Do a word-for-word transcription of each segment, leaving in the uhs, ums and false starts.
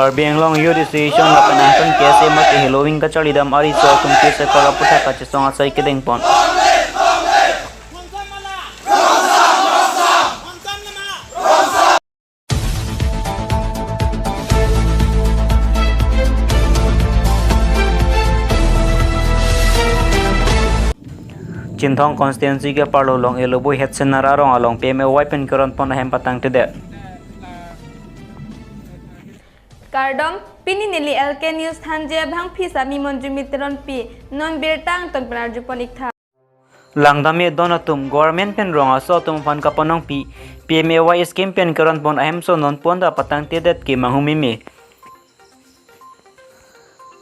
Karbi Anglong Youth Association lapen angtan K S A mate heloving kacharlidam ariso atum P S F aputhak kachesong asai kedengpon. Chinthong constituency keparlo Long Eloboi Head Senar arong along P M A Y pen keronpon ahem patangtedet. Kardom, pini neli L K News thanje bhangphi sami Monjumi Teronpi, non birta angton pen arjupon iktha. Langdam-e don atum, government pen rong aso atum aphan kapanongpi P M A Y scheme pen keronpon ahemso nonpon ta patangtedet ke manghumeme.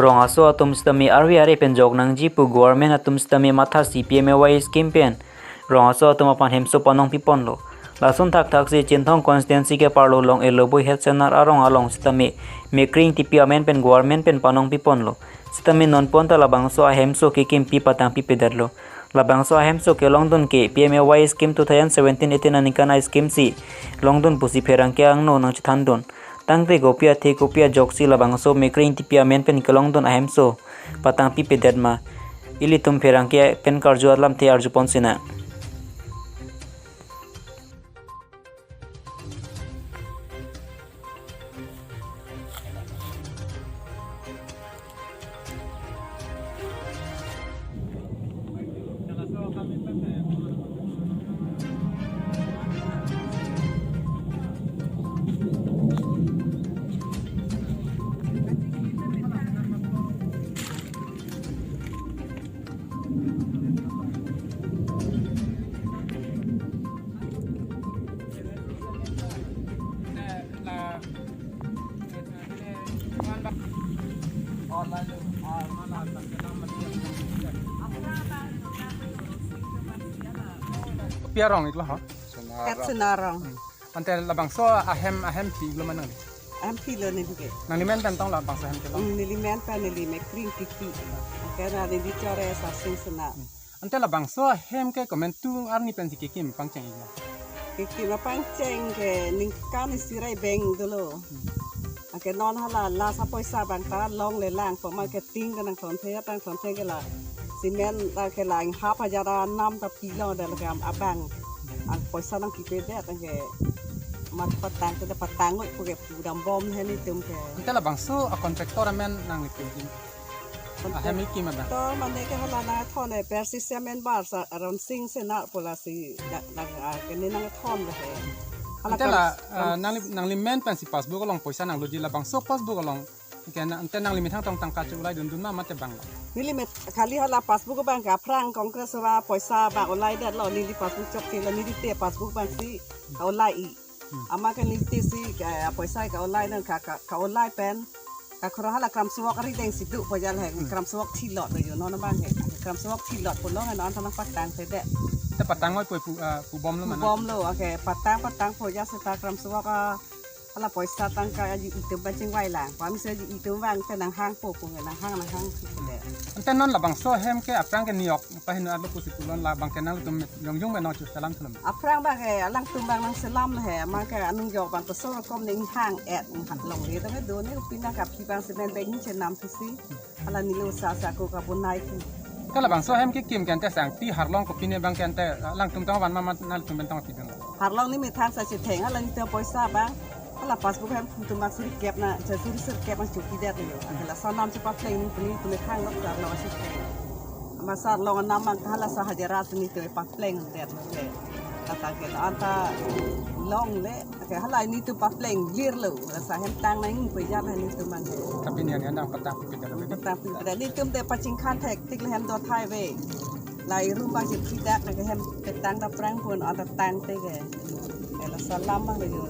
Rong aso atum sitame arve are pen jok nangji pu government atum sitame mathasi P M A Y scheme pen rong aso atum aphan hemso panongpiponlo. Lason thakthak si Chinthong constituency keparlo Long Eloboi Head Senar arong along sitame Mekkri Engtipi amen pen government pen panongpiponlo. Sitame nonpon ta labangso ahemso kekimpi patangpipedetlo. Labangso ahemso kelongdun ke P M A Y scheme two thousand seventeen eighteen aningkan a-scheme si longdun pusi pherangke angno nangchethandun. Tangte kopi athe kopi ajoksi labangso Mekkri Engtipi amen pen kelongdun ahemso patangpipedet ma, ilitum pherangke pen karju alamthe arjupon sinang. Kopi arong iklo ha? Head Senar arong. Hmm. Ante labangso ahem, ahemphi iklo ma nangli? Ahemphilo neli ke. Nanglimen pen tong labangso ahem kelong? Hmm, nelimen pen neli Mekkri Engtipi. Anke neli chore Sarsing Senar. Hmm. Ante labangso ahem ke komantu arni pensi kekim pangcheng iklo? Kekim apangcheng ke ningkan isi ra ibeng dolo. Hmm. Anke non hala last apoisa abang ta longle lang, poma ke tin ta nangthonthe, ta nangthonthe ke la cement ta ke la inghap hajar anam ta pilong, dal ke am abang apoisa nangpipedet, anke mat patang, ta patang oi pu ke pudambom he nelitum ke. Ante labangso a-contractor amen nangli pejin? Ahem kekim abang? To mane ke hala nangthon he, Persisya Member Sa-, Ronsing Senar pu lasi da-, da-, ah, kene nangthon he. Hala ante kan la, ah, nangli, nanglimen pensi passbook along poisa nangloji, labangso passbook along ke na, ante nangli methang tong tangka cho ulai dundun ma mate banglo? Neli met kali hala passbook abang ke aphrang Congress va poisa abang ulaidetlo, neli passbook chokchelo, neli te passbook abang si kaulai-i. Hmm. Amat ke neli te si ka, poisa kaulai nang ka, ka, kaulai pen. Ka khoro hala kramswok arideng si do pojal he, hmm, kramswok thilot lo yo, non abang he. Kramswok thilot pulo he, non ta nangpatangtedet. Te patang oi pu, pu, ah, pubomlo ma nang? Pubomlo, anke patang, patang poja seta kramswok, ah, hala poisa tangka aji itum pachingvai lang. Pamsi aji itum vang te nanghangpo pu he, nanghang, nanghang si de. Ante non labangso ahem ke aphrang ke niok pahinu arlo pusi pulo, labang ke nangtum jongjong me nangchoselam thulom? Aphrang abang ke alangtum abang nangselam he, amat ke anung jok abang ke so rokom ne inghang et, inghang longle tame do ne, pina kaphi abang cement bag ni chenam pusi. Hala nilo sa sa ko kabonai pu. Te labangso ahem kekim ke ante sangti harlong kopine abang ke ante alangtum tong van ma ma nangtum pen tong pidun? Harlong neli methang sa chetheng, hala nelitum poisa abang. Hala passbook ahem tum abang suri kep na, cha suri suri kep abang chopidet lo. Anke la sa nam chepapleng neli, nelitum methang lok sa long chetheng. Amat sa long anam abang hala sa hajira si nelitum paplengdet lo ke. Kata ke anta longle. Anke hala nelitum papleng lir lo, la sa hem tang nang pejal nelitum abang. Tapi ni yang nang patang pipi dalam ini. Patang pipi dalam nelitum te pachingkhan thektik le hem dot highway. La irum abang si pidak na ke hem petang ta prang pun anta tangte ke. Ke la salam abang le yo.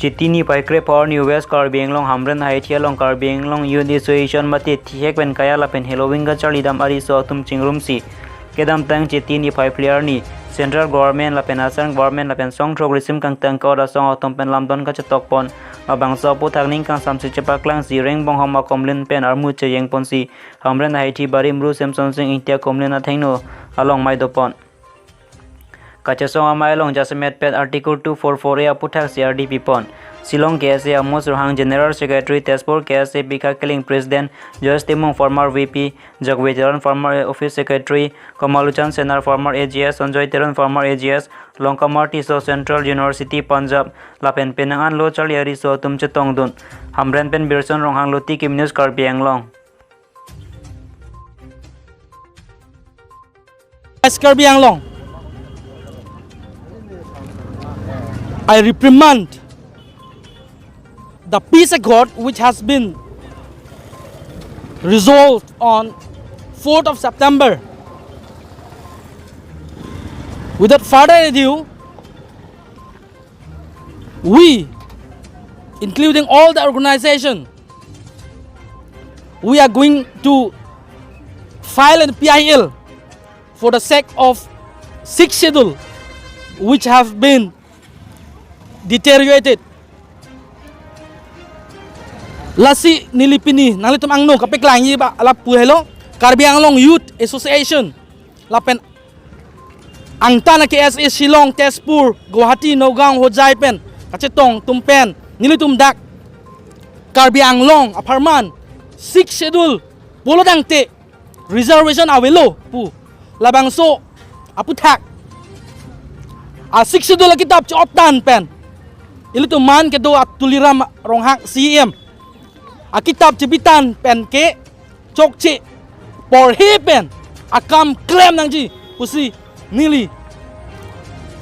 Chiti niphai krepho arni West Karbi Anglong Hamren Haithi along Karbi Anglong Youth Association mate thihek pen kaya lapen heloving kacharlidam ariso atum chingrumsi kedamtang Chiti niphai phli arni Central Government lapen Assam Government lapen songthrok risim kangtang ke-ot asong atum pen lamdon kachetokpon Labangso aputhak ning kangsamsi chepaklang si Rengbonghom akomlin pen armu cheyeng ponsi Hamren ahaithi Barim Ru Semson Sing Ingti akomlin athengno along mei dopon. Kachesong amei along jasemet pen Article two four four A aputhak C R D pipon. Shillong K S A Amos Ronghang, General Secretary, Tezpur K S A Bikha Killing, President Joyce Timung, former V P, Jagwe Teron, former Office Secretary, Kamalochan Senar, former A G S, Sanjoy Teron, former A G S, Longkamar Tisso, Central University, Punjab, lapen penang an lo charli ariso atum chetongdun. Hamren pen Birson Ronghang, Loti Kim News, Karbi Anglong. West Karbi Anglong, I reprimand the peace accord which has been resolved on fourth of September. Without further ado, we, including all the organization, we are going to file an P I L for the sake of sixth schedule, which have been deteriorated. Lasi neli pini nanglitum angno kapeklangji ba lapu helo, Karbi Anglong Youth Association lapen angtan a-K S A Shillong, Tezpur, Guwahati, Nagaon, Hojai pen kachetong atum pen nelitum dak Karbi Anglong apharman sixth schedule pulo tangte reservation avelo pu labangso aputhak a-sixth schedule akitap che-ottan pen ilitum man kedo a-Tuliram Ronghang C E M akitap chebitan pen ke chokche porhe pen akam klem nangji pusi neli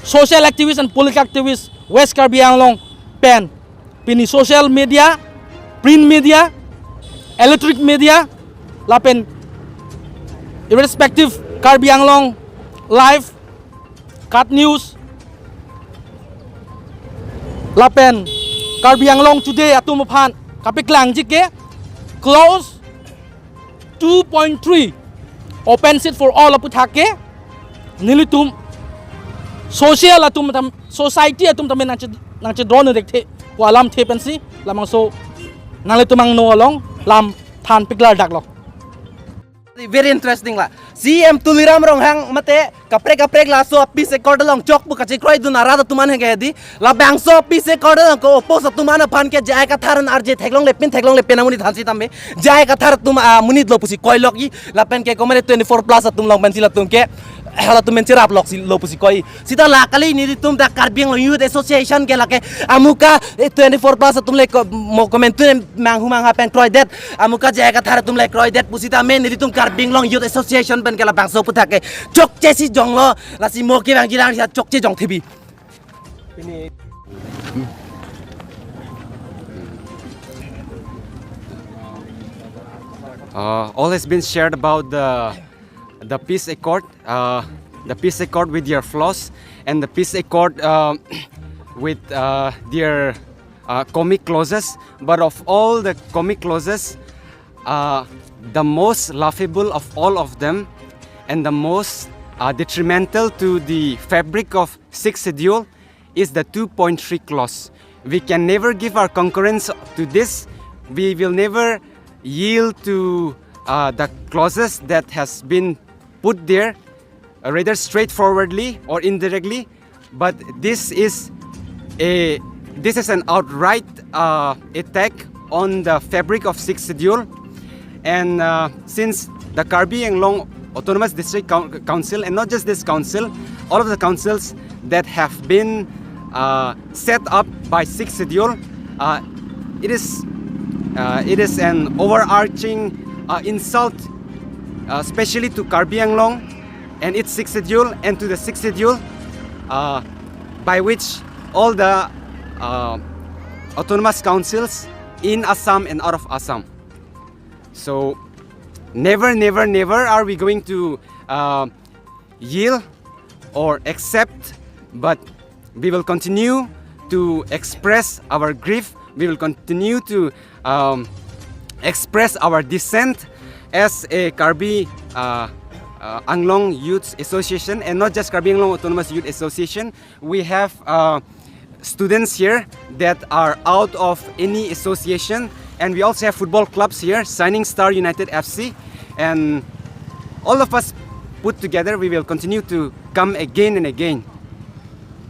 social activist and political activist West Karbi Anglong pen pini social media, print media, electronic media, lapen irrespective Karbi Anglong Live, Kat News, lapen Karbi Anglong Today atum aphan kapeklangji ke clause two point three, open seat for all aputhak ke nelitum social atum tam, society atum tame nangche nangchedron dekthe ko alamthe pensi labangso nanglitum angno along lam than piklar daklo. Very interesting la. C E M Tuliram Ronghang mate kaprek kaprek laso a-peace accord along chok pu kachekroidun arat atum an henge di. Labangso a-peace accord along ko-oppose atum an aphan ke J I Kathar an arje theklongle pin theklongle pin amonit thansi tame. J I Kathar atum amonit lo pusi koilokji lapen ke komane twenty-four plus atum along pensi latum ke halatum men cherap loksi lo pusi koi. Sita la kali nelitum dak Karbi Anglong Youth Association ke lake amuka, eh, twenty-four plus atum le ko-, mo komentu manghu mangha pen kroidet. Amuka J I Kathar atum le kroidet pusitame nelitum Karbi Anglong Youth Association pen ke labangso aputhak ke chokche si jonglo, lasi mo kevangji lang sia chokche jong thebi. Uh, all has been shared about the the peace accord, uh, the peace accord with their flaws, and the peace accord, uh, with, uh, their, uh, comic clauses. But of all the comic clauses, uh, the most laughable of all of them and the most, uh, detrimental to the fabric of Sixth Schedule is the two point three clause. We can never give our concurrence to this. We will never yield to, uh, the clauses that has been put there, uh, rather straightforwardly or indirectly. But this is a, this is an outright, uh, attack on the fabric of Sixth Schedule. And, uh, since the Karbi Anglong Autonomous District Coun-, Council, and not just this council, all of the councils that have been, uh, set up by Sixth Schedule, uh, it is, uh, it is an overarching, uh, insult, uh, especially to Karbi Anglong and its Sixth Schedule and to the Sixth Schedule, uh, by which all the, uh, autonomous councils in Assam and out of Assam. So never, never, never are we going to, uh, yield or accept, but we will continue to express our grief. We will continue to, um, express our dissent as a Karbi, uh, uh, Anglong Youth Association, and not just Karbi Anglong Autonomous Youth Association. We have, uh, students here that are out of any association, and we also have football clubs here, Shining Star United F C, and all of us put together, we will continue to come again and again.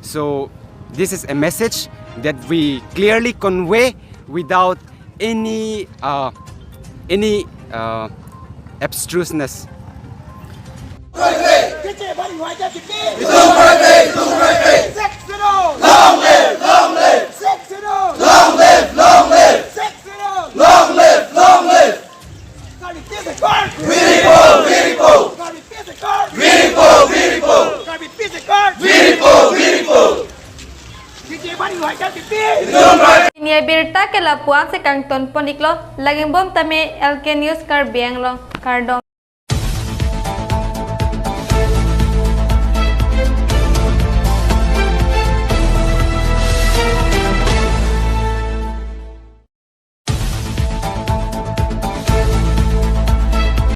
So this is a message that we clearly convey without any uh, any uh, abstruseness. Long live, long live! Long live, long live! Long live, long live! Pini abirta ke lapu-an si kangton pon iklo, lagingbom tame L K News Karbi Anglong, kardom.